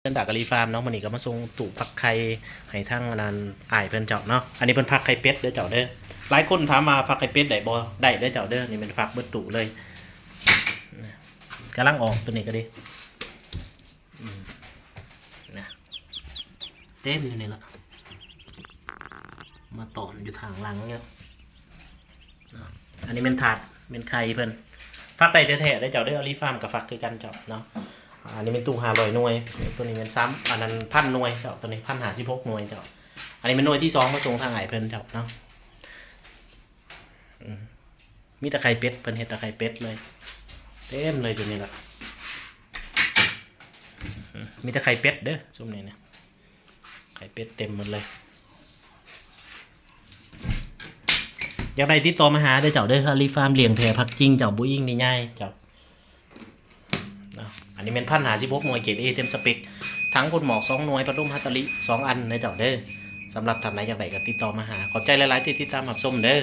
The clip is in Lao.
ເດີນຕາກາລີຟາມເນາະ, ມື້ນີ້ກໍມາສົ່ງຕູ້ຟັກໄຂ່ໃຫ້ທາງອັນນັ້ນ ອ້າຍເພິ່ນເຈົ້າເນາະ. ອັນນີ້ເພິ່ນຟັກໄຂ່ເປັດເດີເຈົ້າເດີ. ຫຼາຍຄົນຖາມວ່າຟັກໄຂ່ເປັດໄດ້ບໍ່? ໄດ້ເດີເຈົ້າເດີ. ນີ້ແມ່ນຟັກເບິດຕູ້ເລີຍ. ກຳລັງອອກໂຕນີ້ກໍດີ. ອືມ ນະ ເຕັມຢູ່ນີ້ລະ. ມາຕອນຢູ່ທາງຫຼັງຢູ່ເນາະ. ອັນນີ້ແມ່ນຖາດ ແມ່ນໄຂ່ເພິ່ນ. ຟັກໄດ້ແທ້ໆເດີເຈົ້າເດີ. ອາລີຟາມກໍຟັກຄືກັນເຈົ້າເນາະ. ອັນນີ້ແມ່ນຕູ້ຫ້າຮ້ອຍໜ່ວຍ, ໂຕນີ້ແມ່ນສາມ ອັນນັ້ນພັນໜ່ວຍເຈົ້າ, ໂຕນີ້ພັນຫ້າສິບຫົກໜ່ວຍເຈົ້າ. ອັນນີ້ແມ່ນໜ່ວຍທີສອງ ມາສົ່ງທາງອ້າຍເພິ່ນເຈົ້າເນາະ. ອືມ ມີແຕ່ໄຂ່ເປັດ, ເພິ່ນເຮັດແຕ່ໄຂ່ເປັດເລີຍ. ເຕັມເລີຍໂຕນີ້ລະ. ອືມ ມີແຕ່ໄຂ່ເປັດເດີ ຊຸມນີ້ນະ. ໄຂ່ເປັດເຕັມໝົດເລີຍ. ຢາກໄດ້ຕິດຕໍ່ມາຫາເດີເຈົ້າເດີ. ອາລີຟາມລ້ຽງແພະ ພັກຈິງເຈົ້າ, ບໍ່ອີງນິຍາຍເຈົ້າເນາະ. ອັນນີ້ແມ່ນພັນຫ້າສິບຫົກໜ່ວຍ ເກຣດເອ ເຕັມສະເປັກ. ຖັງພົ່ນໝອກສອງໜ່ວຍ, ພັດລົມຮັດຕາລິສອງອັນເດີເຈົ້າເດີ. ສຳລັບທ່ານໃດຢາກໄດ້ກໍຕິດຕໍ່ມາຫາ. ຂອບໃຈຫຼາຍໆທີ່ຕິດຕາມຮັບຊົມເດີ.